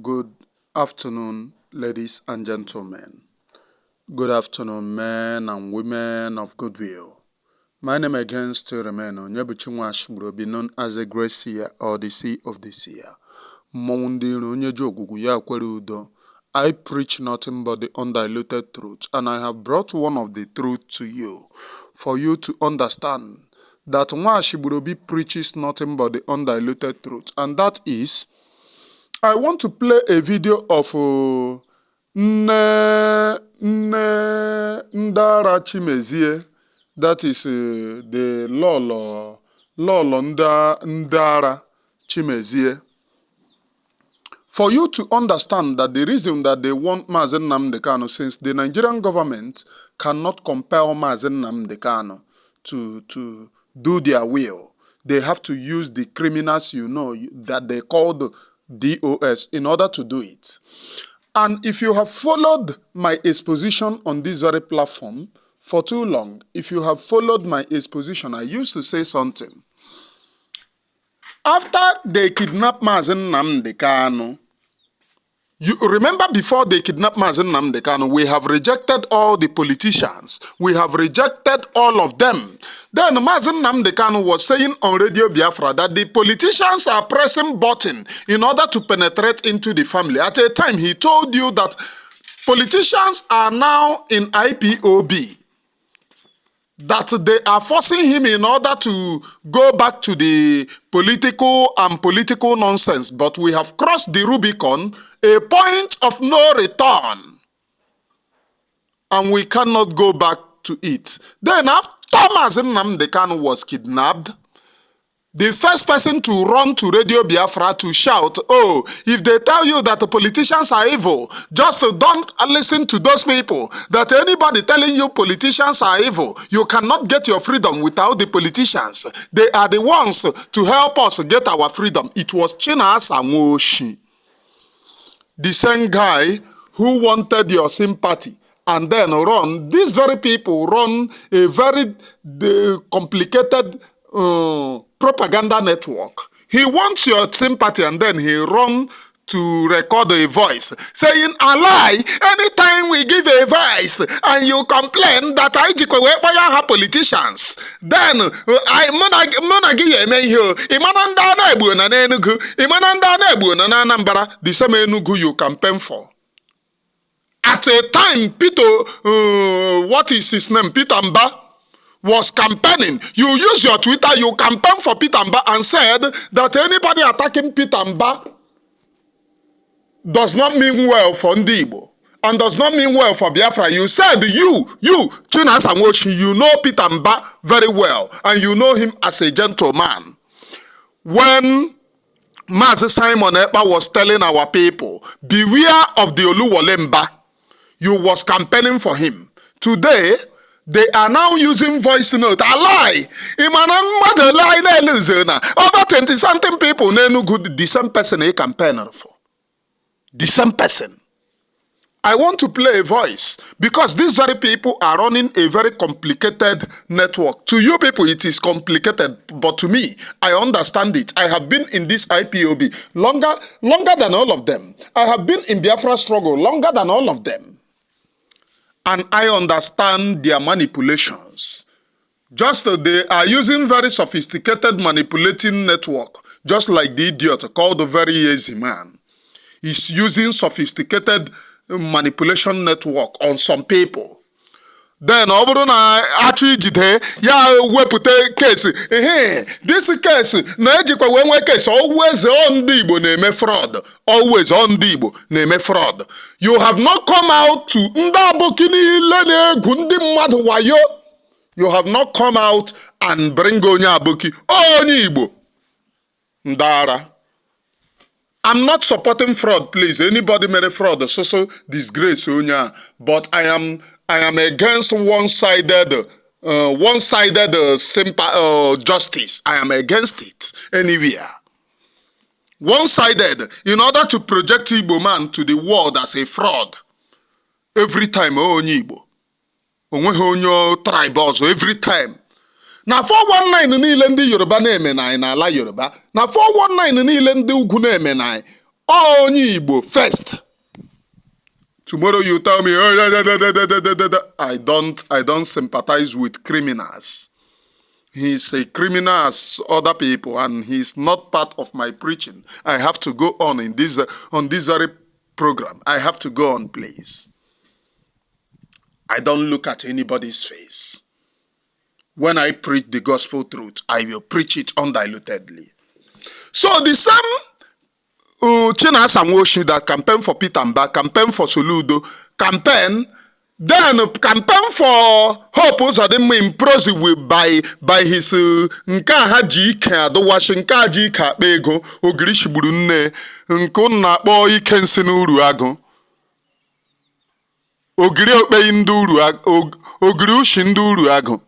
Good afternoon, ladies and gentlemen. Good afternoon, men and women of goodwill. My name again still remain Onyebuchi Nwashigburobi, known as the Great Seer or the Seer of the Seer. Mmọnwụ ndị iro onye ji ogwugwu ya kwere udo. I preach nothing but the undiluted truth, and I have brought one of the truth to you for you to understand that Nwashigburobi preaches nothing but the undiluted truth, and that is, I want to play a video of Nne Nne Ndara Chimezie, that is the Lolo Lolo Ndara Chimezie. For you to understand that the reason that they want Mazi Nnamdi Kanu, since the Nigerian government cannot compel Mazi Nnamdi Kanu to do their will, they have to use the criminals that they call the DOS in order to do it. And if you have followed my exposition on this very platform for too long, if you have followed my exposition, I used to say something. After they kidnapped Mazi Nnamdi Kanu, you remember, before they kidnapped Mazi Nnamdi Kanu, we have rejected all the politicians. We have rejected all of them. Then Mazi Nnamdi Kanu was saying on Radio Biafra that the politicians are pressing button in order to penetrate into the family. At a time, he told you that politicians are now in IPOB, that they are forcing him in order to go back to the political and political nonsense. But we have crossed the Rubicon, a point of no return. And we cannot go back to it. Then after Mazi Nnamdi Kanu was kidnapped, the first person to run to Radio Biafra to shout, "Oh, if they tell you that the politicians are evil, just don't listen to those people. That anybody telling you politicians are evil, you cannot get your freedom without the politicians. They are the ones to help us get our freedom." It was Chinasa Nwoshi, the same guy who wanted your sympathy and then run. These very people run a very the complicated propaganda network. He wants your sympathy and then he run to record a voice saying a lie. Anytime we give a voice and you complain that I jikwa wee kpọọ ya aha politicians, then mụ na gị ya eme ihe o. Ị mana ndị a na-egbu na n'Enugu, ị mana ndị a na-egbu na n'Anambra, the same Enugu you campaign for. At a time, Peter, what is his name? Peter Mba was campaigning. You use your Twitter, you campaign for Peter Mba and said that anybody attacking Peter Mba does not mean well for Ndi Igbo and does not mean well for Biafra. You said you, Chinasa Nwoshi, you know Peter Mba very well and you know him as a gentleman. When Mazi Simon Ekpa was telling our people, "Beware of the Oluwole Mba," you was campaigning for him. Today, they are now using voice note. A lie. Ị ma na mmadụ ole anyị na-eluzo na over 20 something people n'Enugu, the same person he campaigned for. The same person. I want to play a voice because these very people are running a very complicated network. To you people, it is complicated, but to me, I understand it. I have been in this IPOB longer than all of them. I have been in Biafra struggle longer than all of them. And I understand their manipulations. Just they are using very sophisticated manipulating network, just like the idiot called the Very Easy Man is using sophisticated manipulation network on some people. Then ọ bụrụ na achọ ijide ya wepụta case ehe, this case na-ejikwa wee nwee case, always ọ ndị Igbo na-eme fraud, always ọ ndị Igbo na-eme fraud. You have not come out to ndị abụki niile na-egwu ndị mmadụ wayo. You have not come out and bring onye aboki, onye Igbo ndị ara. I'm not supporting fraud, please. Anybody mere fraud, so so disgrace onye a. But I am against one-sided justice. I am against it anywhere. One-sided in order to project Igbo man to the world as a fraud. Every time oh, onye Igbo. Onweghị onye tribe ọzọ every time. Na 419 niile ndị Yoruba na-eme na anyị n'ala Yoruba, na 419 niile ndị ugwu na-eme na anyị. Onye Igbo first. Tomorrow you tell me, "Oh, da, da, da, da, da, da, da, da." I don't sympathize with criminals. He's a criminal as other people, and he's not part of my preaching. I have to go on in this on this very program. I have to go on, please. I don't look at anybody's face. When I preach the gospel truth, I will preach it undilutedly. So the same Chinasa Nwoshi that campaign for Peter Mba, campaign for Soludo, campaign, then campaign for Hope Uzodimma in prose by his nke a ha ji ike adụwashi, nke a ji ike akpa ego ogiri shigburu nne, nke unu na-akpọ ike nsị n'uru agụ, ogiri okpei ndị uru, ogiri ushi ndị uru agụ.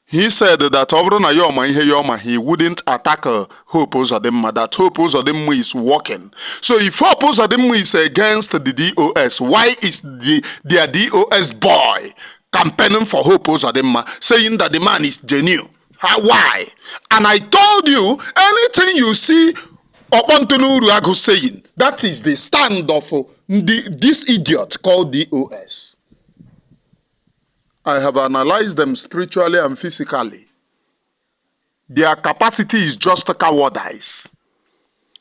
He said that ọ bụrụ na ya ọma ihe ya ọma, he wouldn't attack Hope Uzodimma, that Hope Uzodimma is working. So if Hope Uzodimma is against the DOS, why is their DOS boy campaigning for Hope Uzodimma, saying that the man is genuine? How, why? And I told you, anything you see Okpontunu Uruagu saying, that is the stand of this idiot called DOS. I have analyzed them spiritually and physically. Their capacity is just cowardice.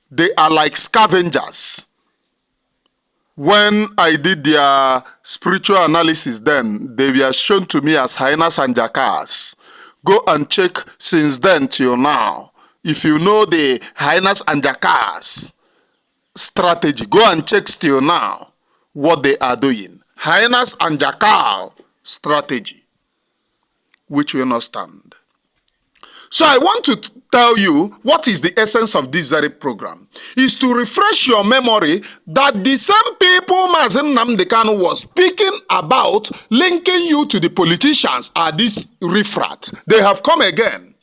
They are like scavengers. When I did their spiritual analysis then, they were shown to me as hyenas and jackals. Go and check since then till now. If you know the hyenas and jackals strategy, go and check still now what they are doing. Hyenas and jackal strategy, which will not stand. So I want to tell you what is the essence of this very program is to refresh your memory that the same people Mazi Nnamdi Kanu was speaking about, linking you to the politicians, are these riffraff. They have come again.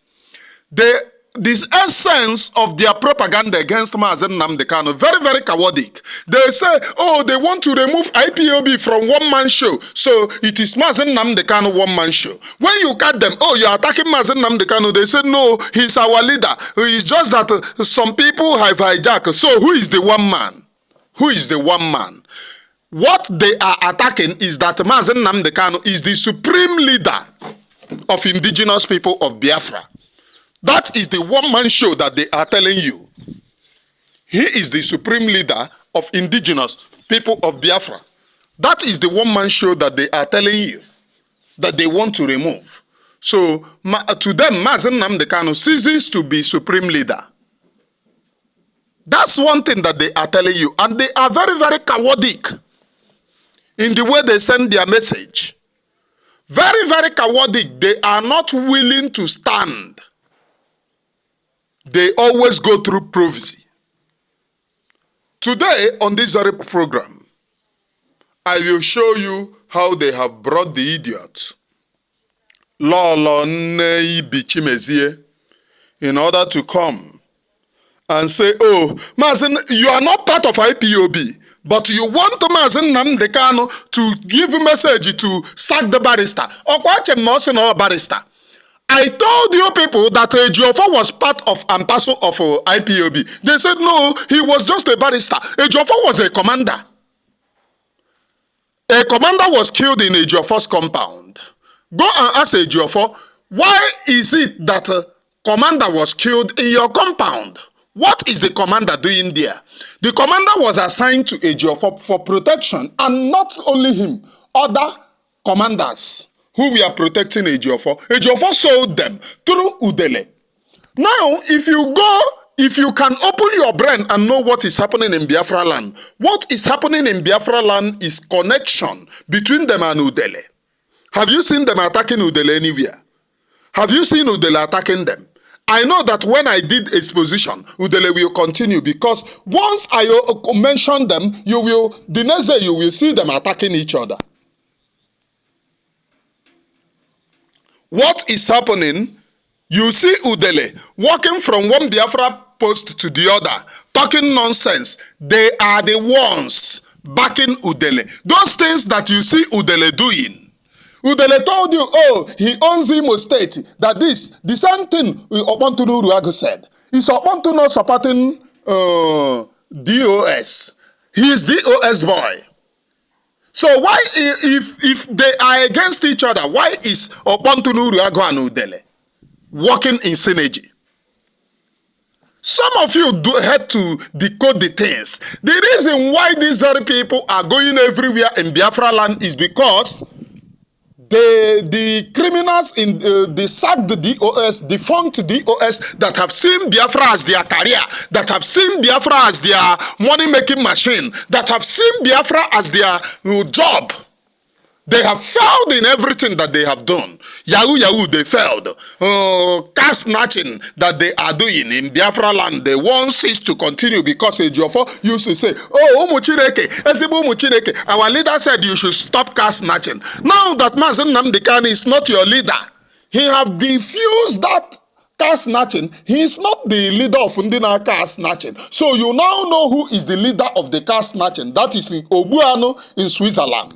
This essence of their propaganda against Mazi Nnamdi Kanu, very, very cowardic. They say, oh, they want to remove IPOB from one-man show. So it is Mazi Nnamdi Kanu one-man show. When you cut them, "Oh, you're attacking Mazi Nnamdi Kanu," they say, "No, he's our leader. It's just that some people have hijacked." So who is the one man? Who is the one man? What they are attacking is that Mazi Nnamdi Kanu is the supreme leader of Indigenous People of Biafra. That is the one-man show that they are telling you. He is the supreme leader of Indigenous People of Biafra. That is the one-man show that they are telling you that they want to remove. So to them, Mazi Nnamdi Kanu ceases to be supreme leader. That's one thing that they are telling you. And they are very, very cowardic in the way they send their message. Very, very cowardic. They are not willing to stand. They always go through prophecy. Today, on this very program, I will show you how they have brought the idiot, Lolo Nne Chimezie, in order to come and say, "Oh, Mazi, you are not part of IPOB, but you want Mazi Nnamdi Kanu to give message to sack the barrister." Ọkwa eche m na ọ sị na ọ barrister. I told you people that Ejiofor was part of and parcel of IPOB. They said no, he was just a barrister. Ejiofor was a commander. A commander was killed in Ejiofor's compound. Go and ask Ejiofor, why is it that a commander was killed in your compound? What is the commander doing there? The commander was assigned to Ejiofor for protection, and not only him, other commanders who were protecting Ejiofor. Ejiofor sold them through Udele. Now, if you can open your brain and know what is happening in Biafra land, what is happening in Biafra land is connection between them and Udele. Have you seen them attacking Udele anywhere? Have you seen Udele attacking them? I know that when I did exposition, Udele will continue, because once I mention them, the next day you will see them attacking each other. What is happening? You see Udele walking from one Biafra post to the other, talking nonsense. They are the ones backing Udele. Those things that you see Udele doing. Udele told you, oh, he owns Imo State. That this, the same thing Okpontunu Uruagu said. Is Okpontunu not supporting DOS. He is DOS boy. So why, if they are against each other, why is Okpontu Uruagu and Udele working in synergy? Some of you do have to decode the things. The reason why these very people are going everywhere in Biafra land is because the criminals in the sacked DOS, defunct DOS that have seen Biafra as their career, that have seen Biafra as their money-making machine, that have seen Biafra as their job. They have failed in everything that they have done. Yahoo, yahoo, they failed. Car snatching that they are doing in Biafra land, they want it to continue because Ejiofor used to say, "Oh, Ụmụ Chineke, ezigbo ụmụ Chineke, our leader said you should stop car snatching." Now that Mazi Nnamdi Kanu is not your leader, he have diffused that car snatching. He is not the leader of ndị na car snatching. So you now know who is the leader of the car snatching. That is in Obuano in Switzerland.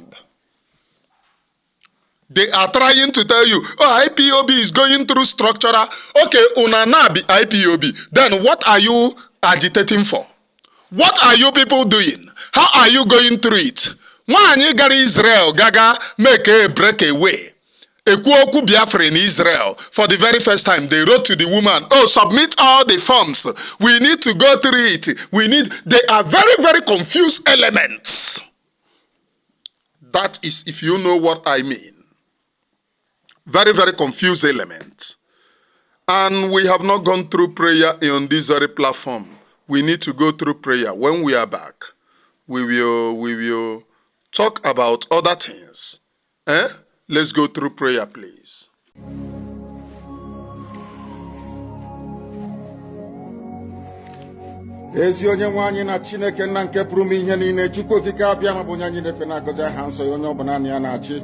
They are trying to tell you, "Oh, IPOB is going through structural." Okay, una na be IPOB. Then what are you agitating for? What are you people doing? How are you going through it? Nwaanyị gara Israel gaga make a breakaway. Ekwu okwu Biafra in Israel for the very first time. They wrote to the woman, "Oh, submit all the forms. We need to go through it. We need." They are very, very confused elements. That is, if you know what I mean. Very, very confused elements. And we have not gone through prayer on this very platform. We need to go through prayer. When we are back, we will talk about other things. Eh? Let's go through prayer, please. Ezi onye nwe anyị na Chineke nna nke pụrụ ime ihe niile, Chukwu Okike Abịama bụ onye anyị na-efe, na-agọzi aha nsọ ya, onye ọ bụ naanị ya na-achị,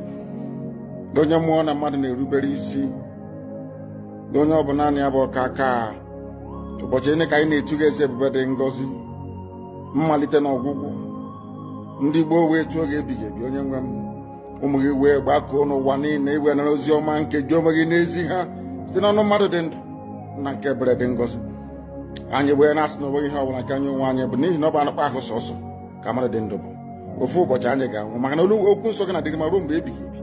na onye mmụọ na mmadụ na-erubere isi, na onye ọ bụ naanị ya bụ ọka aka. Ụbọchị niile ka anyị na-etu gị, eze ebube dị ngọzi, mmalite na ọgwụgwụ. Ndị gboo wee tuo gị ebighị ebi. Onye nwe m, ụmụ gị wee gbakọọ n'ụwa niile iwe nara ozi ọma nke gị onwe gị n'ezi ha site n'ọnụ mmadụ dị ndụ na nke ebere dị ngọzi. Anyị wee na-asị na onweghị ihe ọbụla nke anyị onwe anyị bụ, n'ihi na ọ bụ anụkpa ahụ sọsọ ka mmadụ dị ndụ bụ. Ofu ụbọchị anyị ga-anwụ, maka na olu okwu nsọ gị na-adịgị ma ruo mgbe ebighị ebi,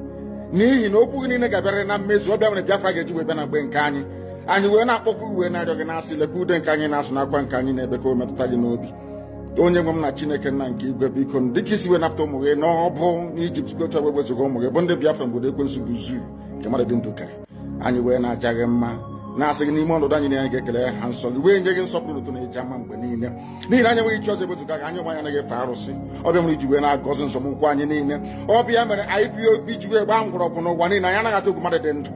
n'ihi na okwu gị niile ga-abịarịrị na mmezu. Ọ bịa mere Biafra ga-eji wee bịa na mgbe nke anyị. Anyị wee na-akpọkwu, wee na-arịọ gị, na-asị, lekwa ude nke anyị na-asụ n'akwa nke anyị na-ebe, ka o metụta gị n'obi, onye nwe m na Chineke nna nke igwe. Biko, dịka isi wee napụta ụmụ gị n'ọbụ n'Ijipt, otu wee wezuga ụmụ gị bụ ndị Biafra mgbe ekwensu bụ zuu nke mmadụ dị ndụ kere, anyị wee na-aja gị mma, na-asị gị n'ime ọnọdụ anyị niile anyị ga-ekele ha nsọ gị, wee nye gị nsọpụrụ n'ụtụ na ịja mma mgbe niile, n'ihi na anyị enweghị chi ọzọ ewezuga gị. Anyị onwe anyị anaghị efe arụsị. Ọbịa mere iji wee na-agọzi nsọmụkwụ anyị niile. Ọbịa mere IPOB ji wee gbaa mgbọrọgwụ n'ụwa niile. Anyị anaghị atụ egwu mmadụ dị ndụ.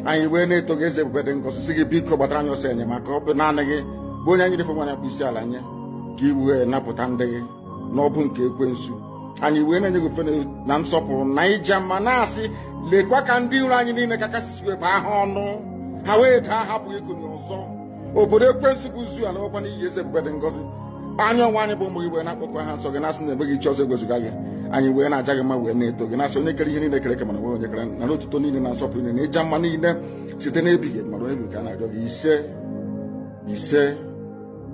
Anyị wee na-eto gị, eze ebube dị ngọzi, sị gị biko gbatara anyị ọsọ enyemaka. Ọ bụ naanị gị bụ onye anyị na-efe nwe anyị akpụ isi ala nye, ka i wee napụta ndị gị n'ọbụ nke ekwensu. Anyị wee na-enye gị ofe na nsọpụrụ na ịja mma, na-asị, lekwa ka ndị iro anyị niile ka kasị wee baa ha ọnụ, ha wee daa, hapụghị ikonye ọzọ. Obodo ekwensu bụ zu ala ọkwa n'iyi. Eze ebube dị ngọzi, anya onwe anyị bụ ụmụ gị wee na-akpọkọ ha nsọ gị, na-asị na enweghị chi ọzọ egwezuga gị. Anyị wee na-aja gị mma, wee na-eto gị, na-asị onye kere ihe niile kere eke mana onwe onye kere na otuto niile na nsọpụrụ niile na ịja mma niile site n'ebighị ebi mara ebi ka a na-arịọ gị. Ise, ise,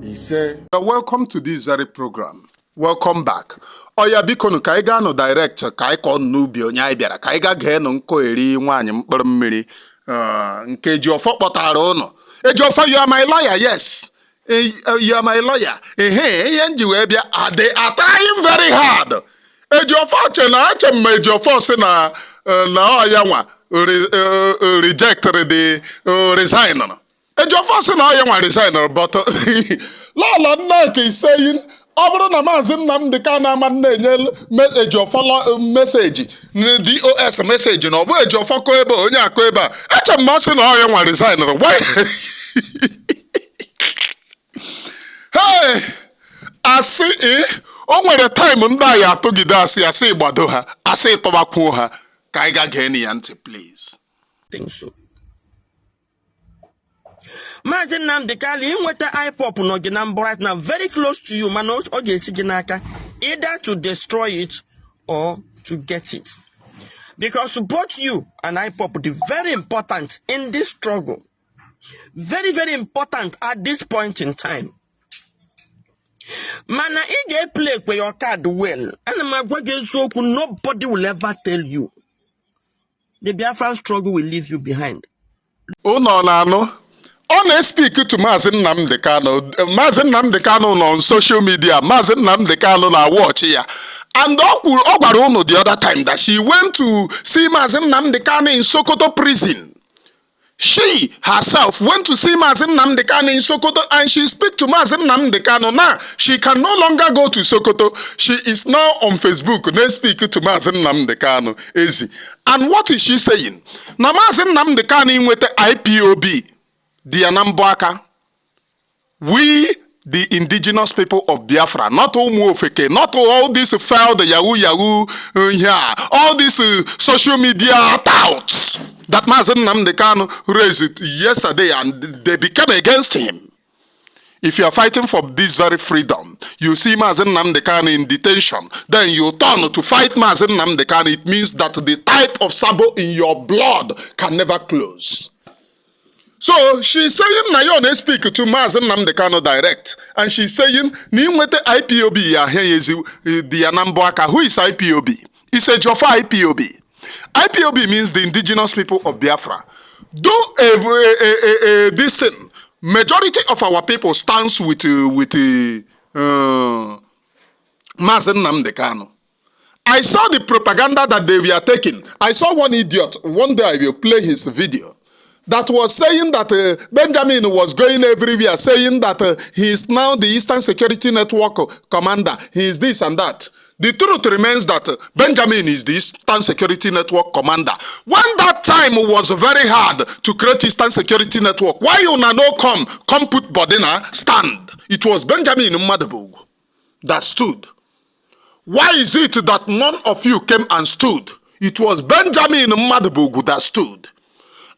ise. Welcome to this very program. Welcome back. Oya, biko nụ, ka anyị gaa nụ direct, ka anyị kọọ n'ubi onye anyị bịara, ka anyị gaa gee nụ nkọ eri nwaanyị mkpụrụ mmiri nke Ejiofor kpọtara ụnụ. Ejiofor, you are my lawyer, yes. You are my lawyer. Ehe, ihe m ji wee bịa, they are trying very hard. Ejiofor che na ache m ma Ejiofor sị na ọ ya nwa rejected the resign. Ejiofor sị na ọ ya nwa resign, but Lọlọ Nneka is saying ọ bụrụ na Maazị Nnamdi Kanu ama na-enye Ejiofor message, DOS message, na ọ bụ Ejiofor kọ ebe a, onye akọ ebe a. Eche m ma ọ sị na ọ ya nwa resign. Why? Hey! Asị o nwere time ndị a ya atụgide asị, asị gbado ha, asị tọbakwuo ha. Ka anyị ga gee ya ntị, please. Think so. Maazị Nnamdi Kanu, inweta IPOB nọ gị na mbụ right now, very close to you, mana ọ ga-esi gị n'aka either to destroy it or to get it, because both you and IPOB dị very important in this struggle, very, very important at this point in time. Mana ị ga-eplay kwe your card well. Ana m agwa gị eziokwu, nobody will ever tell you. The Biafran struggle will leave you behind. Unu na-anụ, ọ na-speak to Maazị Nnamdi Kanu. Maazị Nnamdi Kanu nọ on social media. Maazị Nnamdi Kanu na watch ya, and ọ kwuru, ọ gwara unu the other time that she went to see Maazị Nnamdi Kanu in Sokoto prison. She herself went to see Maazị Nnamdi Kanu in Sokoto and she speak to Maazị Nnamdi Kanu. Now she can no longer go to Sokoto. She is now on Facebook na speak to Maazị Nnamdi Kanu ezi. And what is she saying? Na Maazị Nnamdi Kanu inweta IPOB dị ya na mbọ aka. We, the Indigenous People of Biafra, not ụmụ ofeke, not all this failed yahoo yahoo here, all these social media touts that Maazị Nnamdi Kanu raised yesterday and they became against him. If you are fighting for this very freedom, you see Maazị Nnamdi Kanu in detention, then you turn to fight Maazị Nnamdi Kanu, it means that the type of sabo in your blood can never close. So she's saying na ya na speak to Maazị Nnamdi Kanu direct, and she's saying na inweta IPOB ya ahịa ya ezi dị ya na mbọ aka. Who is IPOB? It's Ejiofor IPOB. IPOB means the Indigenous People of Biafra. Do a this thing. Majority of our people stands with Maazị Nnamdi Kanu. I saw the propaganda that they were taking. I saw one idiot, one day I will play his video, that was saying that Benjamin was going everywhere saying that he is now the Eastern Security Network commander. He is this and that. The truth remains that Benjamin is the Eastern Security Network commander. When that time was very hard to create Eastern Security Network, why you no come put body na stand? It was Benjamin Mmadubugwu that stood. Why is it that none of you came and stood? It was Benjamin Mmadubugwu that stood.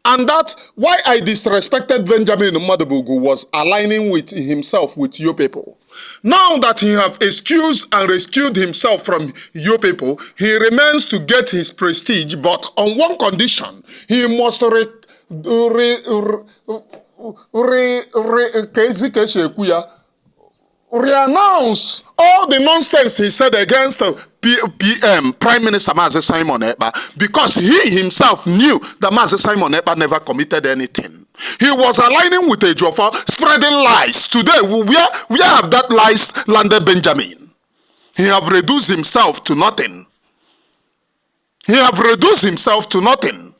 And that why I disrespected Benjamin Mmadubugwu was aligning with himself with you people. Now that he have excused and rescued himself from you people, he remains to get his prestige, but on one condition: he must re, ka ezi ka esi ekwu ya, renounce all the nonsense he said against PM, Prime Minister Mazi Simon Ekpa, because he himself knew that Mazi Simon Ekpa never committed anything. He was aligning with Ejiofor, spreading lies. Today, where have that lies landed Benjamin? He have reduced himself to nothing. He have reduced himself to nothing.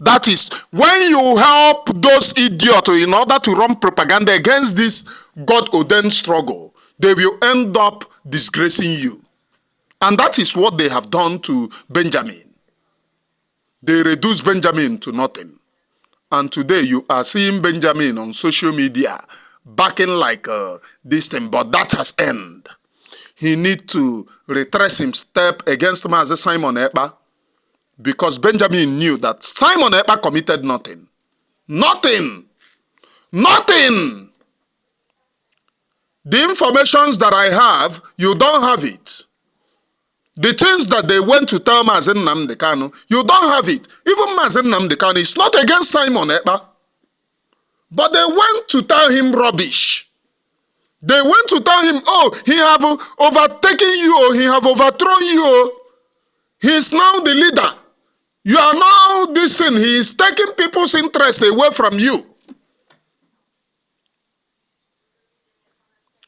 That is, when you help those idiots in order to run propaganda against this God-ordained struggle, they will end up disgracing you. And that is what they have done to Benjamin. They reduced Benjamin to nothing. And today you are seeing Benjamin on social media backing like this thing, but that has ended. He need to retrace his step against Mazi Simon Ekpa because Benjamin knew that Simon Ekpa committed nothing. Nothing. Nothing. The informations that I have, you don't have it. The things that they went to tell Mazi Nnamdi Kanu, you don't have it. Even Mazi Nnamdi Kanu is not against Simon Ekpa. But they went to tell him rubbish. They went to tell him, "Oh, he have overtaken you, or he have overthrown you. He is now the leader. You are now this thing. He is taking people's interest away from you."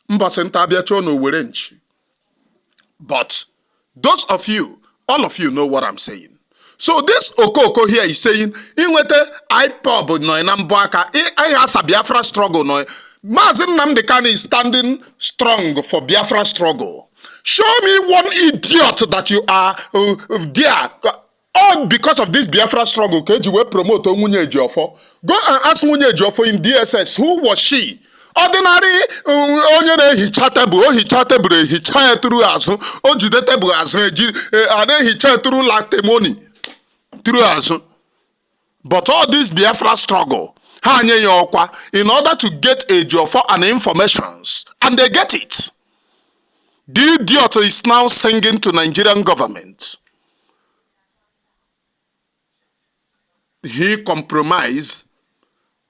Mbọsị nta abịa chọọ na owere nchi. But those of you, all of you know what I'm saying. So this Okoko here is saying, inweta IPOB nọ na mbọ aka, anyị asa Biafra struggle nọ. Maazị Nnamdi Kanu is standing strong for Biafra struggle. Show me one idiot that you are there. All because of this Biafra struggle, ka eji wee promote nwunye Ejiofor. Go and ask nwunye Ejiofor in DSS, who was she? Ordinary onye na-ehicha tebụl, o hicha tebụl, ehicha ya tụrụ azụ, o jide tebụl azụ, eji a na-ehicha ya tụrụ latemoni tụrụ azụ. But all this Biafra struggle, ha nye ya ọkwa in order to get Ejiofor and informations, and they get it. The idiot is now singing to Nigerian government. He compromised.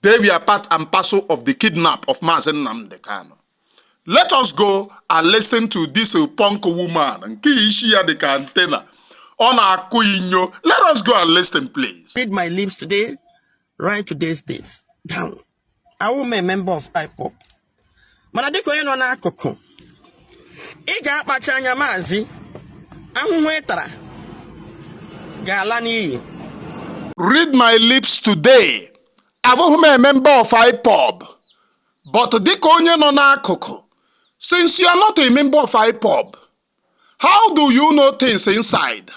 They were part and parcel of the kidnap of Mazi Nnamdi Kanu. Let us go and listen to this punk woman nke isi ya dị ka antenna ọ na-akụ inyo. Let us go and listen, please. Read my lips today, write today's date down. Awụ m a member of IPOB, mana dịka onye nọ n'akụkụ, ị ga-akpacha anya. Maazị, ahụhụ ị tara ga-ala n'iyi. Read my lips today. Abụghị m a member of IPOB, but dịka onye nọ n'akụkụ. Since you are not a member of IPOB, how do you know things inside?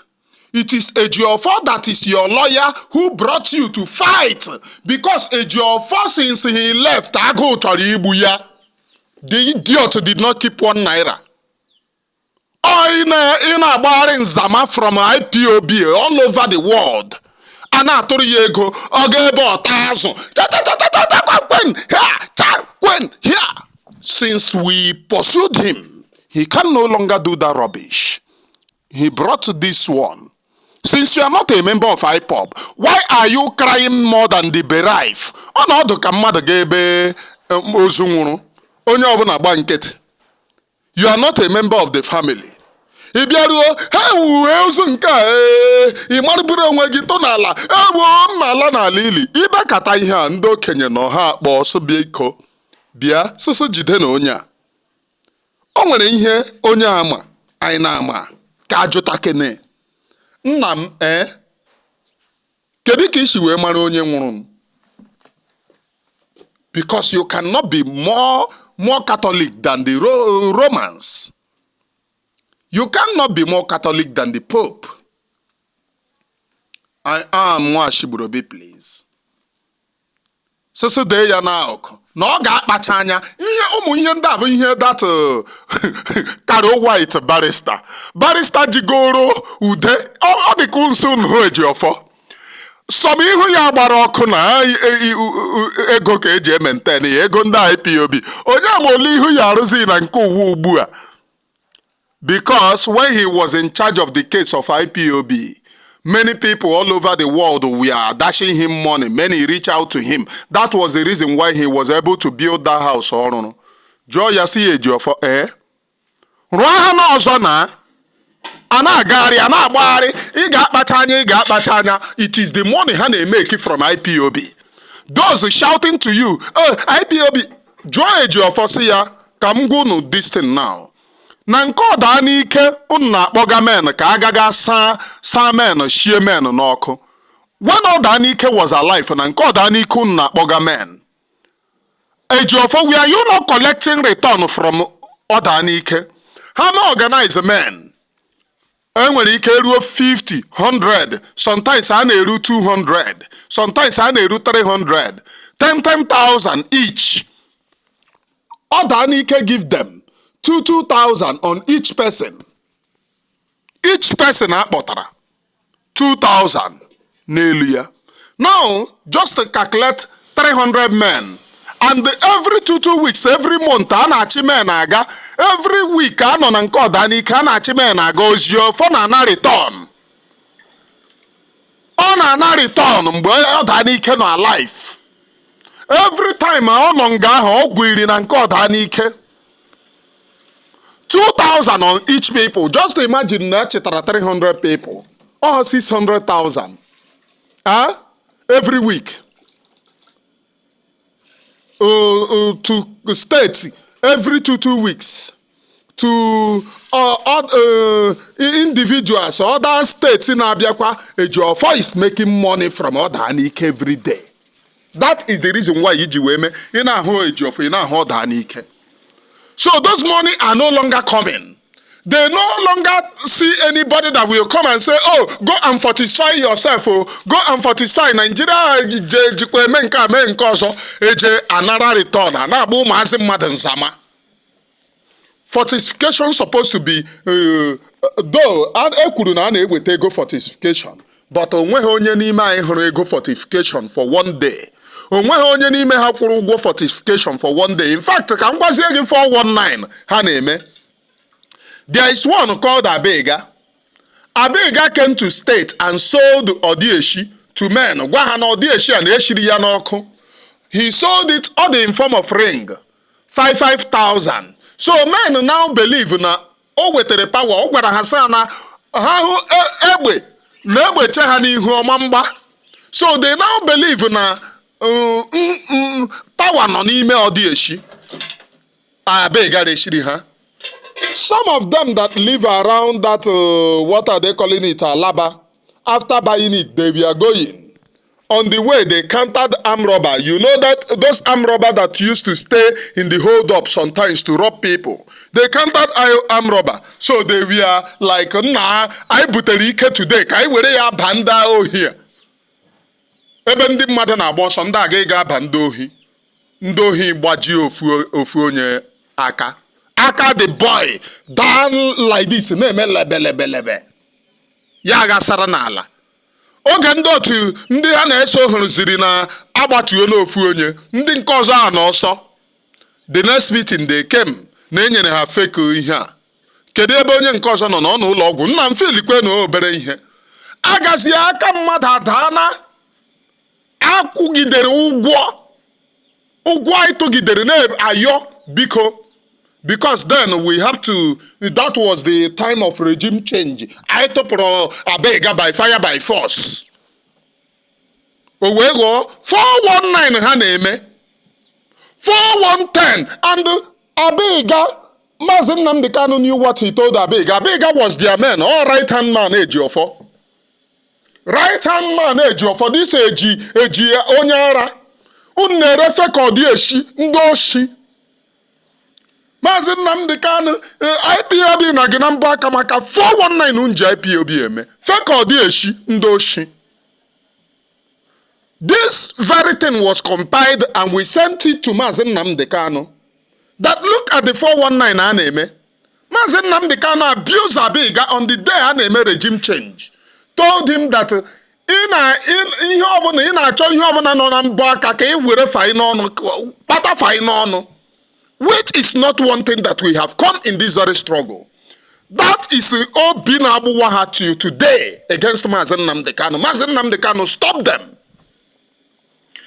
It is Ejiofor that is your lawyer who brought you to fight, because Ejiofor, since he left, agụụ chọrọ igbu ya. The idiot did not keep 1 naira. Ọ ị na-agbagharị nzama from IPOB all over the world, a na-atụrụ ya ego, ọ ga ebe ọta azụ cha cha cha cha cha cha kwen ha cha kwen here. Since we pursued him, he can no longer do that rubbish. He brought this one. Since you are not a member of IPOB, why are you crying more than the bereaved? Ọnọdụ ka mmadụ ga ebe ozu nwụrụ, onye ọbụla gba nkịtị. You are not a member of the family. Ị bịaruo ha ewuwe ozu nke a, ee, ị marụburu onwe gị tụ n'ala, ewuo mma ala n'ala ili ibekata ihe a. Ndị okenye nọ ha akpọ ọsọ, biko bịa sịsị jide na onye a, o nwere ihe onye ama anyị na-ama ka ajụta kene. Nna m, ee, kedu ka isi wee mara onye nwụrụ? Because you cannot be more Catholic than the Romans. You cannot be more Catholic than the Pope. I am Nwashibrobi, please. Sịsị dee ya n'akụkụ na ọ ga-akpacha anya ihe ụmụ ihe ndị a bụ ihe that Caro White barrister jigoro ude ọ dị ka nso unu Ejiofor sọm ihu ya gbara ọkụ na ego ka eji e-maintain ya, ego ndị IPOB. Onye ma ole ihu ya arụzi na nke uwe ugbu a, because when he was in charge of the case of IPOB, many people all over the world were dashing him money. Many reach out to him. That was the reason why he was able to build that house. Ọ rụrụ, jụọ ya si ya, Ejiofor, ee, rụọ ha n'ọzọ na a na-agagharị, a na-agbagharị. Ị ga-akpacha anya, ị ga-akpacha anya. It is the money ha na-emeki from IPOB. Those shouting to you, "Oh, IPOB," jụọ Ejiofor sị ya ka m gwa unu this thing now. Na nke ọdaa n'ike unu na-akpọga men ka agaga saa saa men, shie men n'ọkụ. When ọdaa n'ike was alive, na nke ọdaa n'ike unu na-akpọga men, Ejiofor, were you not collecting return from ọdaa n'ike? Ha ma organize men, enwere ike ruo 50, 100, sometimes a na-eru 200, sometimes a na-eru 300, 10 10,000 each. Ọdaa n'ike give them 2 2,000 on each person. Each person akpọtara 2000 n'elu ya. Now just to calculate 300 men, and every 2 2 weeks, every month, a na-achị men aga. Every week a nọ na nke ọdanike, a na-achị men aga. Ejiofor na-ana return, ọ na-ana return mgbe ọdanike nọ alive. Every time ọ nọ nga ahụ, ọ gwiri na nke ọdanike 2000 on each people. Just imagine na echetara 300 people, ọ 600,000, ah, every week to states every 2 2 weeks, to individuals, other states na-abịakwa. Ejiofor is making money from Ọdanike every day. That is the reason why iji wee mee ị na-ahụ Ejiofor, ị na-ahụ Ọdanike. So those money are no longer coming. They no longer see anybody that will come and say, "Oh, go and fortify yourself. Oh, go and fortify Nigeria." Je jikwa eme nke a, mee nke ọzọ, eje anara return, a na-agba ụmụazị mmadụ nzama. Fortification supposed to be though e kwuru na a na-eweta ego fortification, but onweghị onye n'ime anyị hụrụ ego fortification for one day. Onweghị onye n'ime ha kwụrụ ụgwọ fortification for one day. In fact, ka m gwazie gị, 419 ha na-eme. There is one called Abega. Abega came to state and sold Odieshi to men. Gwa ha na Odieshi a na-eshiri ya n'ọkụ. He sold it all in form of ring. 55,000. So men now believe na o wetara power. Ọ gwara ha sị na ha hụ egbe na egbe che ha n'ihu ọma mgba. So they now believe na power nọ n'ime ọdịeshi abegara eshiri ha. Some of them that live around that, what are they calling it, Alaba, after buying it, they were going. On the way, they countered armed robber. You know that those armed robber that used to stay in the hold up sometimes to rob people. They countered armed robber. So they were like, "Nah, anyị butere ike today, ka anyị were ya ba ndị ohi a." Ebe ndị mmadụ na-agba ọsọ, ndị aga ịga aba ndị ohi. Ndị ohi gbajie ofu ofu onye aka. Aka the boy down like this na-eme lebelebelebe. Ya ghasara n'ala. Oge ndị otu ndị ha na-eso hụrụziri na agbatuo n'ofu onye, ndị nke ọzọ a n'ọsọ. The next meeting they came na enyere ha fake ihe a. Kedu ebe onye nke ọzọ nọ? N'ọnụ ụlọ ọgwụ nna m filikwe na obere ihe agazie aka mmadụ adaana akwụgidere ụgwọ ụgwọ anyị tụgidere na-ayọ biko, because then we have to, that was the time of regime change. Anyị tụpụrụ abega by fire by force. O wee ghọọ 419 ha na-eme 4110 and Abega, Maazị Nnamdi Kanu knew what he told Abega. Abega was their man, all right hand man Ejiofor, right hand man Ejiofor. This eji eji onye ara unu na-erefe ka ọ dị eshi ndị oshi. Maazị Nnamdi Kanu, IPOB na gị na mbọ aka maka 419 unu ji IPOB eme fe ka ọ dị eshi ndị oshi. This very thing was compiled and we sent it to Maazị Nnamdi Kanu that look at the 419 a na-eme. Maazị Nnamdi Kanu abused Abega on the day a na-eme regime change, told him that ị na ihe ọbụla ị na-achọ, ihe ọbụla nọ na mbọ aka ka ị were fai n'ọnụ, kpata fai n'ọnụ, which is not one thing that we have come in this very struggle. That is the obi na-agbụwa ha till today against Maazị Nnamdi Kanu. Maazị Nnamdi Kanu stop them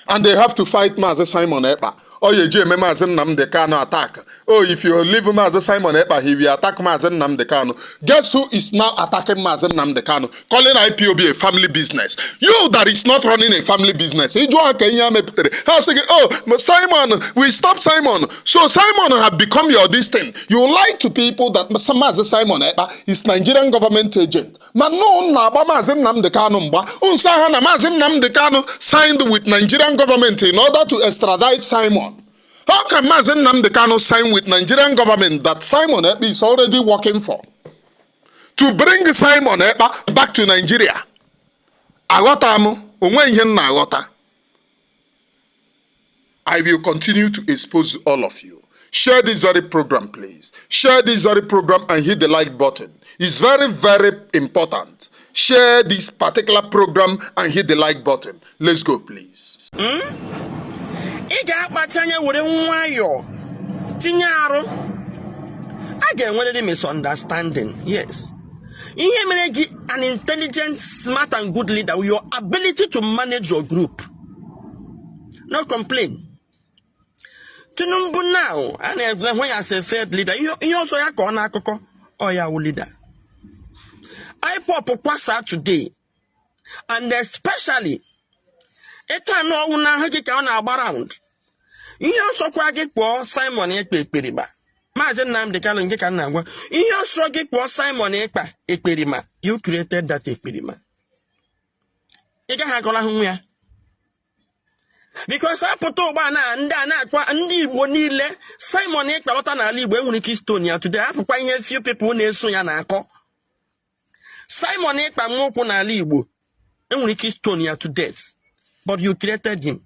and they have to fight Maazị Simon Ekpa. Ọ ya eji eme Maazị Nnamdi Kanu attack. Oh, if you leave Maazị Simon Ekpa, he will attack Maazị Nnamdi Kanu. Guess who is now attacking Maazị Nnamdi Kanu, calling IPOB a family business? You that is not running a family business. Ị jụọ ha ka ihe a mepụtara, ha sị gị, "Oh, Simon, we stop Simon." So Simon have become your this thing. You lie to people that Maazị Simon Ekpa is Nigerian government agent, ma no na-agba Maazị Nnamdi Kanu mgba nsa ha na Maazị Nnamdi Kanu signed with Nigerian government in order to extradite Simon. How can Maazị Nnamdi Kanu sign with Nigerian government that Simon Ekpa is already working for to bring Simon Ekpa back to Nigeria? Aghọta m onwe ihe m na-aghọta. I will continue to expose all of you. Share this very program, please. Share this very program and hit the like button. It's very, very important. Share this particular program and hit the like button. Let's go, please. Ị ga-akpacha anya were nwayọọ tinye arụ a ga-enwerịrị misunderstanding. Yes, ihe mere gị an intelligent, smart and good leader, your ability to manage your group, no complain. Tinubu now a na-ehụ ya as a failed leader. Ihe ọzọ ya ka ọ n'akụkọ ọ ya wụ leader IPOB kwasa today, and especially ịta anụ ọnwụ n'ahụ gị ka ọ na-agba round. Ihe ọsọkwa gị kpọọ Simon Ekpa ekperima, Maazị Nnamdi Kanu nke ka m na-agwa, ihe ọsọ gị kpọọ Simon Ekpa ekperima, you created that ekperima. Ị gaghị agọlahụ nwa ya because apụta ụgbọ na ndị a na-akpa ndị Igbo niile. Simon Ekpa lọta n'ala Igbo, enwere ike stone ya today. Hapụkwa ihe few people na-eso ya na-akọ. Simon Ekpa nwa ụkwụ n'ala Igbo, enwere ike stone ya to death, but you created him.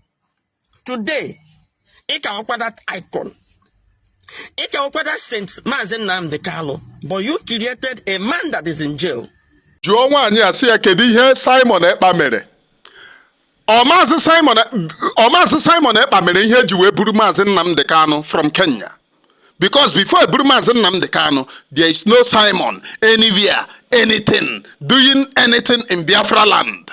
Today ị ka nwekwa that icon, ị ka nwekwa that Saint Maazị Nnamdi Kanu, but you created a man that is in jail. Jụọ nwaanyị a sị ya kedu ihe Simon Ekpa mere. Ọ Maazị Simon, ọ Maazị Simon Ekpa mere ihe eji wee buru Maazị Nnamdi Kanu from Kenya, because before e buru Maazị Nnamdi Kanu, there is no Simon anywhere, anything, doing anything in Biafra land.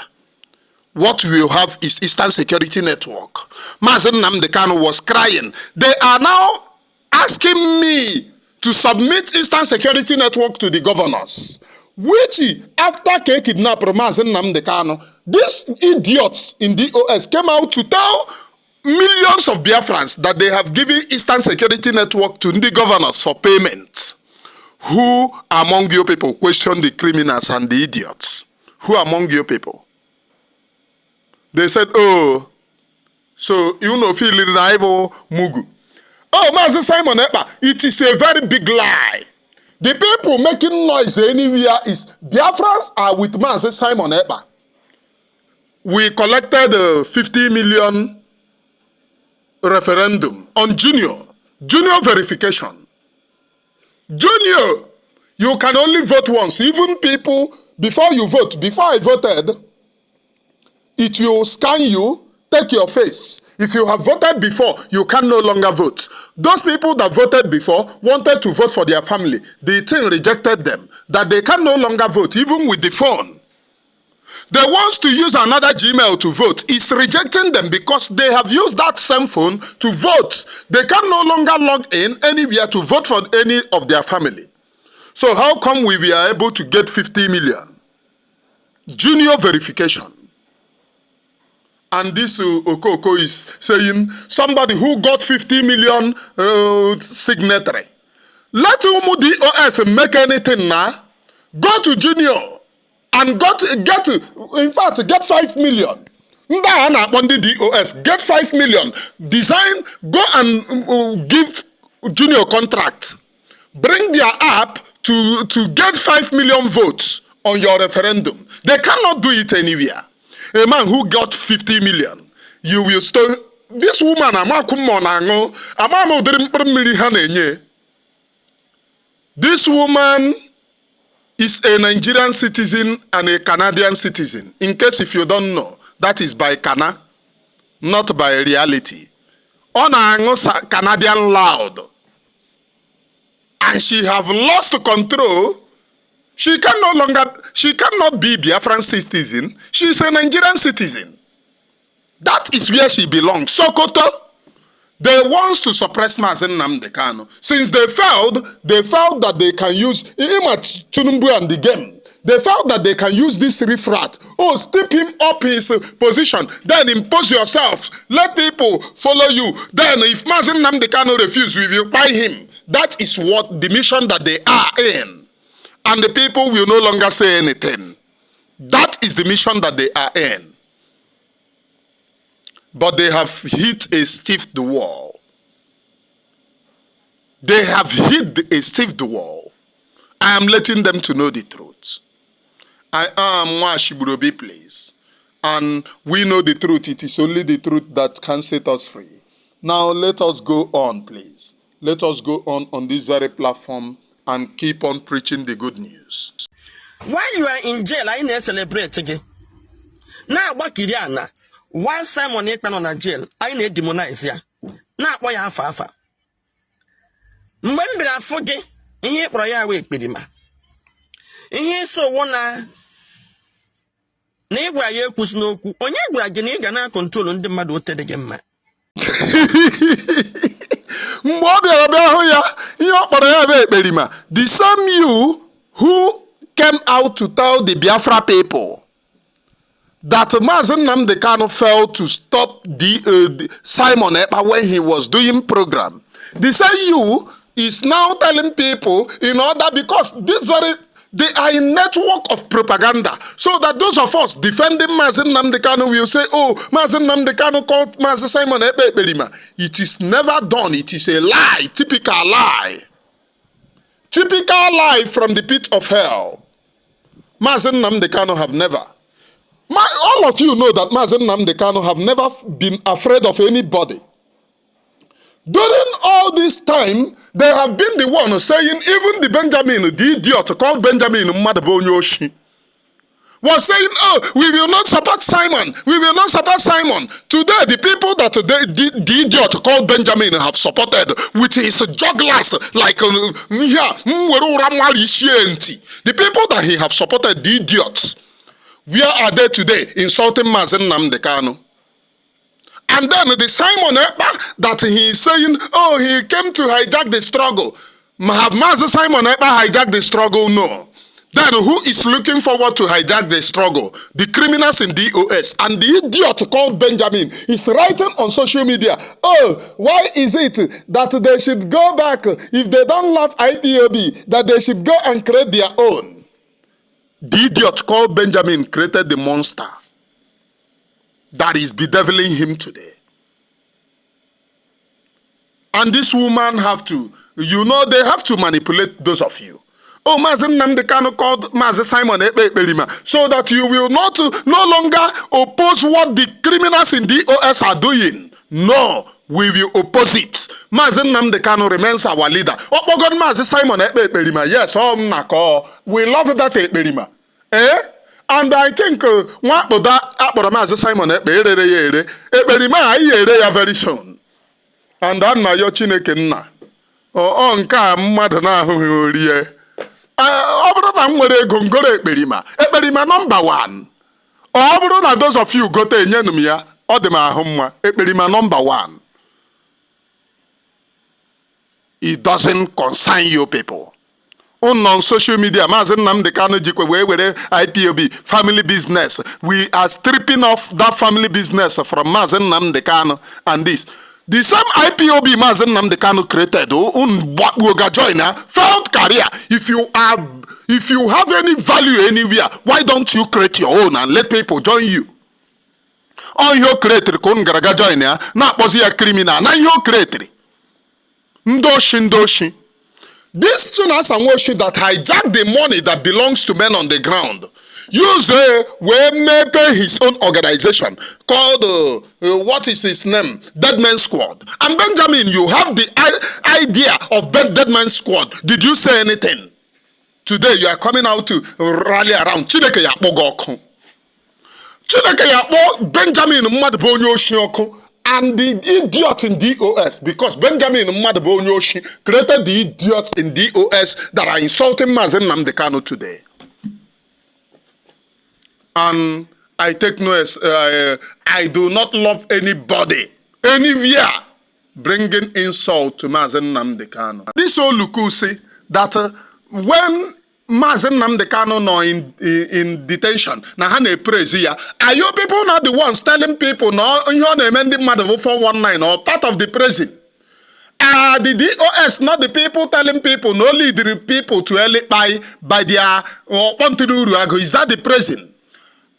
What we have is Eastern Security Network. Maazị Nnamdi Kanu was crying. They are now asking me To submit Eastern Security Network to the governors, which after ka kidnap Mazi Nnamdi Kanu, these idiots in DOS came out to tell millions of Biafrans that they have given Eastern Security Network to the governors for payment. Who among you people question the criminals and the idiots? Who among you people? They said, "Oh, so you know, feel mugu." Oh, Mazi Simon Ekpa, it is a very big lie. The people making noise anywhere is Biafrans are with Mazi Simon Ekpa. We collected 50 million referendum on Junior verification. Junior, you can only vote once. Even people, before you vote, before I voted, it will scan you, take your face. If you have voted before, you can no longer vote. Those people that voted before wanted to vote for their family. The thing rejected them, that they can no longer vote, even with the phone. They want to use another Gmail to vote. It's rejecting them because they have used that same phone to vote. They can no longer log in anywhere to vote for any of their family. So how come we were able to get 50 million? Junior verification. And this Okoko is saying somebody who got 50 million signatory. Let ụmụ DOS make anything now. Go to Junior and get, in fact, get 5 million. Ndị a na-akpọ ndị DOS, get 5 million. Design, go and give Junior contract. Bring their app to get 5 million votes on your referendum. They cannot do it anywhere. A man who got 50 million, you will still. This woman, amakwu ma ọ na-aṅụ, ama m ụdịrị mkpụrụ mmiri ha na-enye. This woman is a Nigerian citizen and a Canadian citizen. In case if you don't know, that is by Cana, not by reality. Ọ na-aṅụ Canadian loud. And she have lost control. She can no longer, she cannot be Biafran citizen. She is a Nigerian citizen. That is where she belongs. Sokoto. They want to suppress Mazi Nnamdi Kanu. Since they failed, they felt that they can use Ima Tinubu and the game. They felt that they can use this riffraff. Oh, step him up his position. Then impose yourself. Let people follow you. Then if Mazi Nnamdi Kanu refuse, we will buy him. That is what the mission that they are in. And the people will no longer say anything. That is the mission that they are in. But they have hit a stiff the wall. They have hit a stiff the wall. I am letting them to know the truth. I am Mwashiburobi, please. And we know the truth. It is only the truth that can set us free. Now let us go on, please. Let us go on this very platform and keep on preaching the good news. While you are in jail, anyị na-ecelebrate gị na-agbakiri ana. While Simon Ekpa nọ na jail, anyị na-edemonize ya, na-akpọ ya afa afa. Mgbe m bịara afụ gị, ihe ị kpọrọ ya wee ekperima, ihe ịsọ owu na ị gwara ya ekwusi n'okwu. Onye gwara gị na ị ga na-acontrol ndị mmadụ ote dị gị mma? Mgbe ọ bịara bịa hụ ya, ihe ọ kpọrọ ya bụ ekperima. The same you who came out to tell the Biafra people that Mazi Nnamdi Kanu failed to stop the Simon Ekpa when he was doing program, the same you is now telling people in order, because this very, they are in network of propaganda, so that those of us defending Mazi Nnamdi Kanu will say, "Oh, Mazi Nnamdi Kanu called Mazi Simon Ekpa ekperima." It is never done. It is a lie, typical lie, typical lie from the pit of hell. Mazi Nnamdi Kanu have never, all of you know that Mazi Nnamdi Kanu have never been afraid of anybody. During all this time, they have been the one saying, even the Benjamin, the idiot called Benjamin Madabonyoshi, was saying, "Oh, we will not support Simon. We will not support Simon." Today, the people that the idiot called Benjamin have supported with his jugglers, like, here, the people that he have supported, the idiots, where are they today insulting Mazi Nnamdi Kanu? And then the Simon Ekpa that he is saying, oh, he came to hijack the struggle. Have Mazi Simon Ekpa hijacked the struggle? No. Then who is looking forward to hijack the struggle? The criminals in DOS and the idiot called Benjamin is writing on social media, "Oh, why is it that they should go back if they don't love IPOB, that they should go and create their own?" The idiot called Benjamin created the monster that is bedeviling him today. And this woman have to, they have to manipulate those of you. Oh, Mazi Nnamdi Kanu called Mazi Simon Ekpa Ekperima so that you will not no longer oppose what the criminals in DOS are doing. No, we will oppose it. Mazi Nnamdi Kanu remains our leader. Ọkpọgod Mazi Simon Ekpa Ekperima, yes, ọ m na-akọ. We love that Ekperima. Eh? And I think nwa akpụda akpọrọ Mazi Simon Ekpa erere ya ere. Ekperima anyị ere ya very soon. And a na-ayọ Chineke nna. Ọ nke a mmadụ na-ahụghị orie. Ọ bụrụ na m nwere ego ngoro Ekperima, Ekperima number one. Ọ bụrụ na those of you gote enyenụ m ya, ọ dị m ahụ mma. Ekperima number one. It doesn't concern you people. Unu on social media, Maazị Nnamdi Kanu jikwa wee were IPOB family business. We are stripping off that family business from Maazị Nnamdi Kanu and this. The same IPOB Maazị Nnamdi Kanu created, unu gbakpuo ga join ya, failed career. If you have any value anywhere, why don't you create your own and let people join you? Ọ ihe o createri ka unu gara ga join ya, na-akpọzi ya criminal na ihe o createri. Ndị oshi, ndị oshi. This Chinasa Nwoshi that hijacked the money that belongs to men on the ground, use wee mepe his own organization called, what is his name? Dead Man Squad. And Benjamin, you have the idea of Dead Man Squad. Did you say anything? Today you are coming out to rally around. Chineke ya akpọ gị ọkụ. Chineke ya akpọ Benjamin mmadụ bụ onye oshi ọkụ and the idiot in DOS, because Benjamin mmadụ bụ onye oshi created the idiots in DOS that are insulting Mazi Nnamdi Kanu today. And I take no, I do not love anybody anywhere bringing insult to Mazi Nnamdi Kanu. This Oluku say that when Mazi Nnamdi Kanu nọ in detention, na ha na-epraise ya. Are you people not the ones telling people na ihe ọ na-eme ndị mmadụ bụ 419 or part of the prison? Are the DOS not the people telling people no lead the people to early by their ọkpọntụrụ uru agụ? Is that the prison?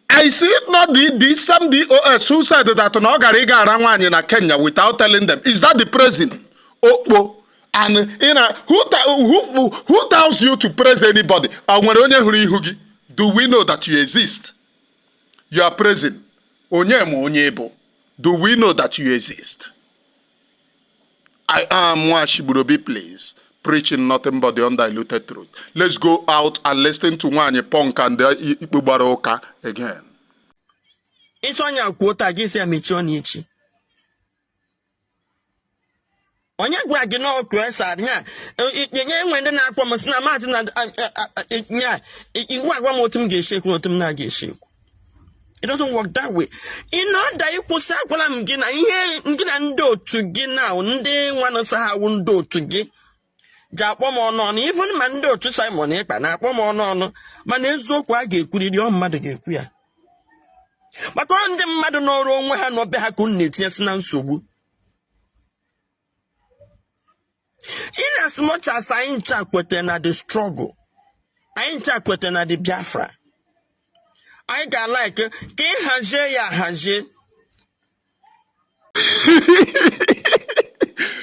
I see it not the same DOS who said that na ọ gara ịga ara nwaanyị na Kenya without telling them. Is that the prison? Okpo. And who tells you to praise anybody? Ọ nwere onye hụrụ ihu gị? Do we know that you exist? You are praising. Onye ma onye bụ? Do we know that you exist? I am Nwashigburobi, please, preaching nothing but the undiluted truth. Let's go out and listen to Nwanyị Punk and the Ikpe gbara ụka again. Ịsọ onye kwuo taa, gị sị ya mechie ọnụ echi. Onye gwara gị na ọkụ esa nya nye enwe ndị na-akpọ m sị na maazị na nya iwu agwa m otu m ga-esi ekwu na otu m na-aga esi ekwu. It doesn't work that way. Ị nọ da ịkwụsị, agwala m gị na ihe gị na ndị otu gị na ndị nwa nọsa ha wụ ndị otu gị ji akpọ m ọnụ ọnụ, even ma ndị otu Simon Ekpa na-akpọ m ọnụ ọnụ, mana eziokwu a ga-ekwuriri, ọ mmadụ ga-ekwu ya, maka ọ ndị mmadụ nọrọ onwe ha n'obe ha ka unu na-etinyesi na nsogbu. In as much as anyị ncha kwetara na the struggle, anyị ncha kwetara na the Biafra, anyị ga-alike ka ị hazie ya ahazie.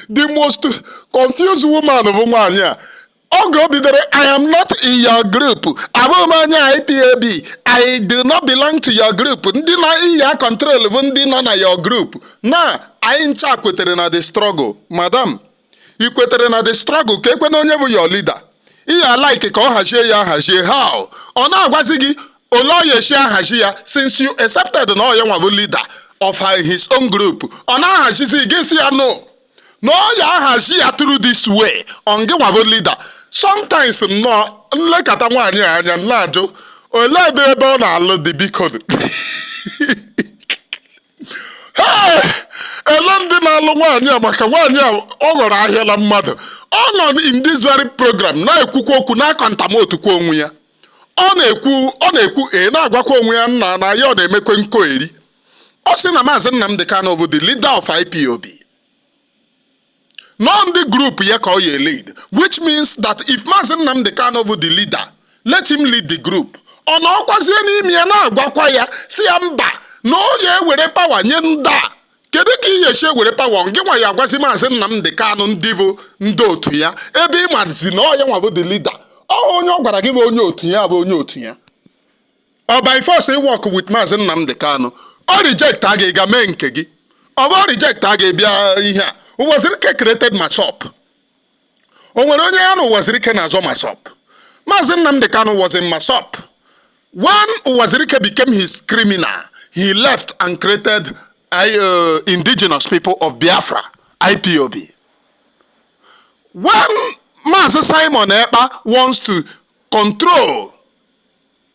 The most confused woman bụ nwaanyị a. Oge o bidoro, "I am not in your group, abụghị m onye IPOB, I do not belong to your group." Ndị na iya control bụ ndị nọ na your group. Na anyị ncha kwetere na the struggle. Madam, ị kwetere na the struggle, ka ekwe na onye bụ your leader. Iya like ka ọ hazie ya ahazie. How? Ọ na-agwazi gị ole ọ ya esi ahazi ya, since you accepted na ọ ya nwa bụ leader of his own group. Ọ na-ahazizi gị, si ya no, na ọ ya ahazi ya through this way. Ọ gị nwa bụ leader. Sometimes nnọọ nlekọta nwaanyị a anya, na-ajụ olee ebe ebe ọ na-alụ dị, biko. Hey! Ele ndị na-alụ nwaanyị a, maka nwaanyị a ọ ghọrọ ahịa na mmadụ. Ọ nọ in this very program na-ekwukwa okwu na-acontemntukwa onwe ya. Ọ na-ekwu ee, na-agwakwa onwe ya nna na ya ọ na-emekwe nkoeri. Ọ sị na Maazị Nnamdi Kanu bụ the leader of IPOB, nọ ndị group ya ka ọ ya lead, which means that if Maazị Nnamdi Kanu bụ the leader, let him lead the group. Ọ na ọkwazie n'ime ya na-agwakwa ya si ya mba, na ọ ya ewere power nye ndị a. Kedu ka ị ga-esi ewere power ngị nwa ya agwazi Maazị Nnamdi Kanu ndị bụ ndị otu ya, ebe ị mazi na ọ ya nwa bụ the leader? Ọ onye ọ gwara gị bụ onye otu ya bụ onye otu ya. Ọ by force work with Maazị Nnamdi Kanu? Ọ reject a ga mee nke gị. Ọ bụ reject a ga-ebịa ihe a. Uwazuruike created MASSOB. O nwere onye ya na Uwazuruike na-azọ MASSOB? Maazị Nnamdi Kanu was in MASSOB. When Uwazuruike became his criminal, he left and created Indigenous People of Biafra, IPOB. When Maazị Simon Ekpa wants to control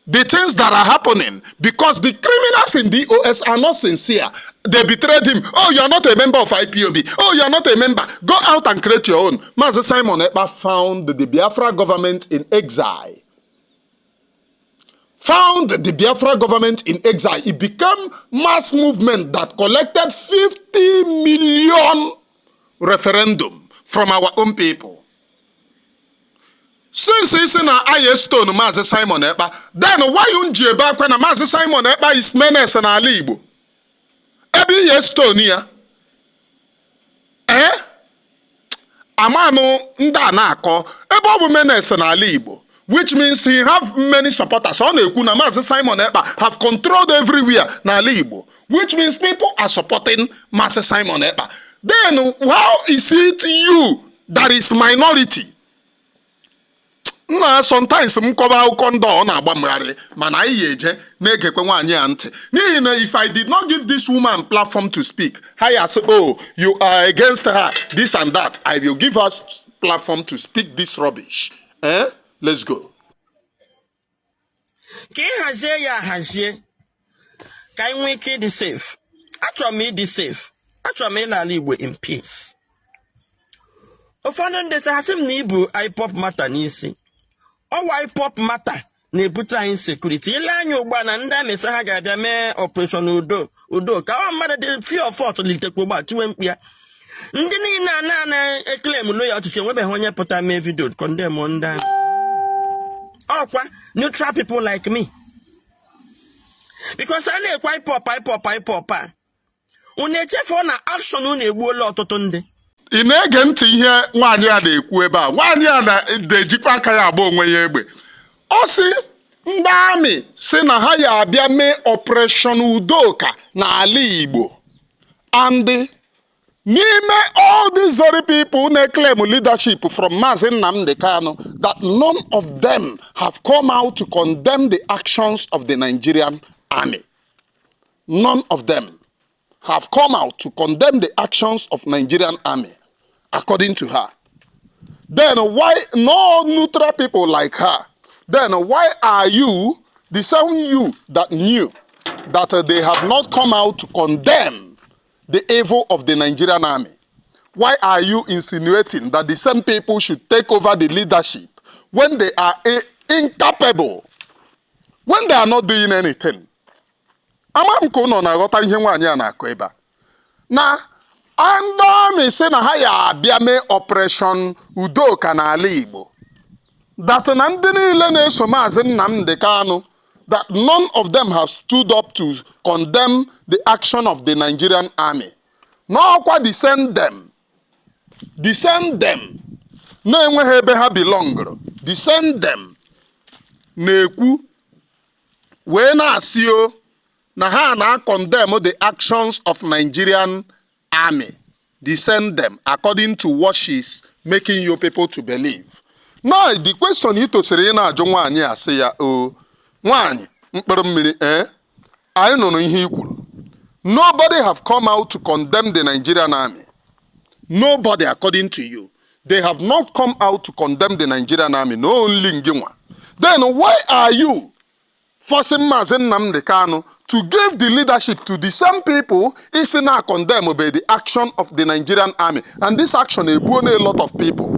the things that are happening, because the criminals in DOS are not sincere, they betrayed him. "Oh, you are not a member of IPOB. Oh, you are not a member. Go out and create your own." Maazị Simon Ekpa found the Biafra government in exile. Found the Biafra government in exile. It became mass movement that collected 50 million referendum from our own people. Since isi na aye stone Maazị Simon Ekpa, then why you ji ebe akwa na Maazị Simon Ekpa is menace n'ala Igbo? Ebe ihe stone ya, ee, amanụ ndị a na-akọ ebe ọ bụ menace n'ala Igbo, which means he have many supporters. Ọ na-ekwu na Maazị Simon Ekpa have controlled everywhere n'ala Igbo, which means people are supporting Maazị Simon Ekpa. Then how is it you that is minority? Nna, sometimes m kọba akụkọ ndị ọ na-agba mgharị, mana anyị ga-eje na-egekwe nwaanyị a ntị, n'ihi na if I did not give this woman platform to speak, ha ya sị, "Oh, you are against her, this and that." I will give her platform to speak this rubbish. Eh, let's go. Ka ị hazie ya ahazie ka anyị nwee ike ịdị safe. Achọrọ m ịdị safe. Achọrọ m ịla ala Igbo in peace. Ụfọdụ ndị sị, ha sị m na ibu IPOB matter n'isi. Ọwa IPOB matter na-ebute anyị security. Ile anya ugbu a na ndị amị sị ha ga-abịa mee operation udo udo ka ọ mmadụ dị few of us litekwa ugbu a tiwe mkpu ya. Ndị niile a na eclaim loyal ọchịchị, enwebeghị onye pụta mee video condemn ndị ahụ. Ọkwa neutral people like me, because a na-ekwe IPOB, IPOB, IPOB a, unu echefuo na action unu egbuola ọtụtụ ndị. Ị na-ege ntị ihe nwaanyị a na-ekwu ebe a? Nwaanyị a na-ejikwa aka ya agba onwe ya egbe. Ọ sị ndị amị si na ha ya abịa mee operation udoka n'ala Igbo, and n'ime all these very people na-claim leadership from Maazị Nnamdi Kanu, that none of them have come out to condemn the actions of the Nigerian army. None of them have come out to condemn the actions of Nigerian army, according to her. Then why no neutral people like her? Then why are you, the same you that knew that they have not come out to condemn the evil of the Nigerian army, why are you insinuating that the same people should take over the leadership when they are incapable, when they are not doing anything? Ama m ka ụnọ na-aghọta ihe nwaanyị a na-akọ ebe a. Na ndị amị sị na ha ya abịa mee operation udoka n'ala Igbo, that na ndị niile na-eso Maazị Nnamdi Kanu, that none of them have stood up to condemn the action of the Nigerian army. N'ọkwa the same them na-enweghị ebe ha belongụrụ, the same them na-ekwu wee na-asị o na ha na-condemn the actions of Nigerian army. The same them, according to what she's making you people to believe. Now the question ị tosiri ị na-ajụ nwaanyị a, sị ya, "O nwaanyị mkpụrụ mmiri, ee, anyị nụrụ ihe i kwuru. Nobody have come out to condemn the Nigerian army. Nobody, according to you. They have not come out to condemn the Nigerian army, no, only ngị nwa. Then why are you forcing Maazị Nnamdi Kanu To give the leadership to the same people isi na condemn obey the action of the Nigerian army, and this action egbuo a lot of people.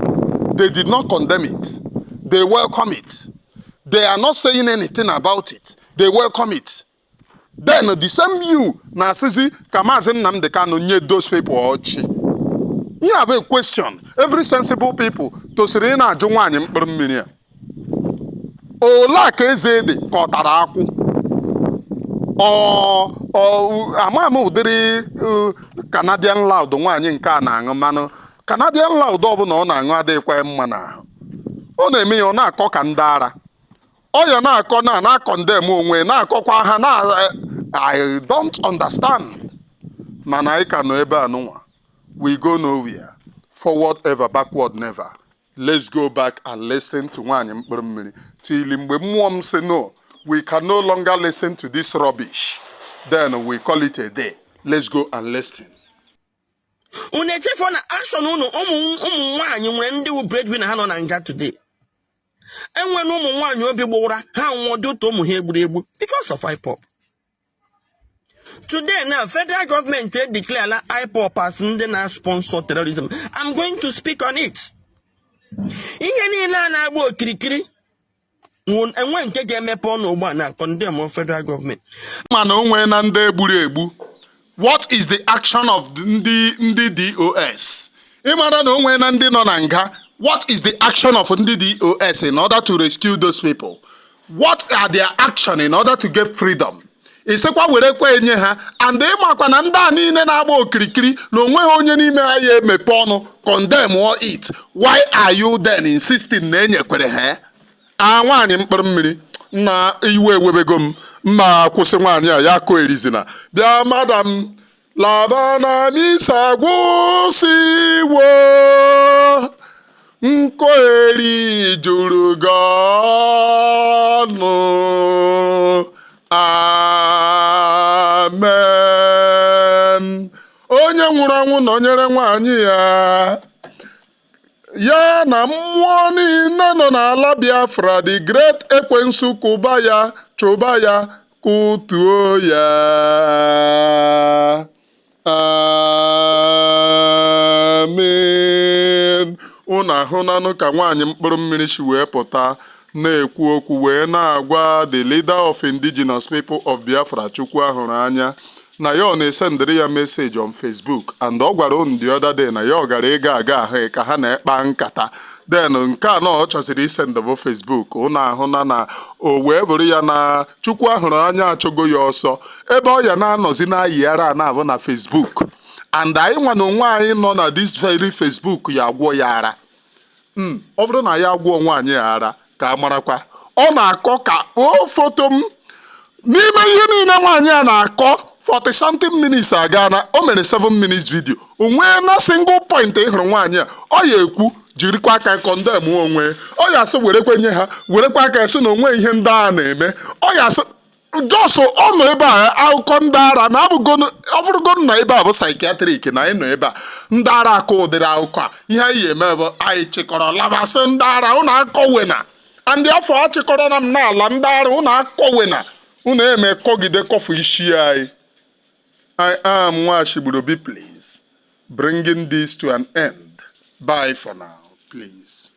They did not condemn it. They welcome it. They are not saying anything about it. They welcome it. Then the same you na-asịzi ka Maazị Nnamdi Kanu nye those people ọchị. You have a question every sensible people tosiri ị na-ajụ nwaanyị mkpụrụ mmiri a. Ole a ka eze dị ka ọ tara akwụ? Ọ ama m ụdịrị Canadian Loud nwaanyị nke a na-aṅụ, mmanụ Canadian Loud ọbụla ọ na-aṅụ adịghịkwa ya mma n'ahụ. Ọ na-eme ya, ọ na-akọ ka ndị ara. Ọ ya na-akọ na na-acondemn onwe, na-akọkwa ha na I don't understand. Mana anyị ka nọ ebe a nụnwa. We go nowhere. Forward ever, backward never. Let's go back and listen to nwaanyị mkpụrụ mmiri till mgbe mmụọ m sị no, we can no longer listen to this rubbish, then we call it a day. Let's go and listen. Unu echefuo na action unu, ụmụ ụmụ nwaanyị nwere ndị wu breadwinner ha nọ na nga today. Enwere ụmụ nwaanyị obi gbụwara ha nwụọ dị ụtọ, ụmụ ha egburu egbu because of IPOB. Today now, federal government declare IPOB as ndị na-sponsor terrorism. I'm going to speak on it. Ihe niile a na-agba okirikiri, enwe nke ga-emepe ọnụ ugbu a na condemn federal government? Mana o nwee na ndị egburu egbu, what is the action of ndị DOS? Ịmara na o nwee na ndị nọ na nga, what is the action of ndị DOS in order to rescue those people? What are their action in order to get freedom? Ịsịkwa werekwa enye ha, and ịmakwa na ndị a niile na-agba okirikiri na onweghị onye n'ime ha ya emepe ọnụ condemn it. Why are you then insisting na enyekwere ha? A nwaanyị mkpụrụ mmiri na iwe ewebego m mma. Kwụsị nwaanyị a ya kụ erizina. Bịa, madam, laba na misa gwụsịwo, nkoeri juru gị ọnụ. Amen. Onye nwụrụ anwụ nọnyere nwaanyị ya, ya na mmụọ niile nọ n'ala Biafra. The great ekwensu, kụba ya, chụba ya, kụtuo ya. Amen. Unu ahụnanụ ka nwaanyị mkpụrụ mmiri si wee pụta na-ekwu okwu, wee na-agwa the leader of Indigenous People of Biafra, Chukwu ahụrụ anya, na ya ọ na-esendịrị ya message on Facebook, and ọ gwara unu the other day na ya ọ gara ịga aga ahụ ka ha na-ekpa nkata. Then nke anọ ọ chọziri isendịbụ Facebook. Unu ahụna na o wee bụrụ ya na Chukwu ahụrụ anya achọgo ya ọsọ ebe ọ ya na-anọzi na-ayị ara na-abụ na Facebook, and anyị nwa na onwe anyị nọ na this very Facebook ya agwọ ya ara. Ọ bụrụ na ya agwọ nwaanyị ya ara, ka a marakwa. Ọ na-akọ ka o foto m n'ime ihe niile nwaanyị a na-akọ. 40 something minutes aga na o mere 7 minutes video, o nwee na single point ị hụrụ nwaanyị a ọ ya ekwu jirikwa aka condemn onwe. Ọ ya asị werekwe nye ha, werekwa aka sị na onwe ihe ndị a na-eme. Ọ ya asị just ọ nọ ebe a akụkọ ndị ara na abụgo. Ọ bụrụgo na ebe a bụ psychiatric na anyị nọ ebe a, ndị ara akọ ụdịrị akụkọ a, ihe anyị eme bụ anyị chịkọrọ labasị ndị ara ụnụ akọwena. And afọ achịkọrọ na m n'ala ndị ara ụnụ akọwena, unu eme kọgide kọfụ isi anyị. I am Nwashigburobi, please, bringing this to an end. Bye for now, please.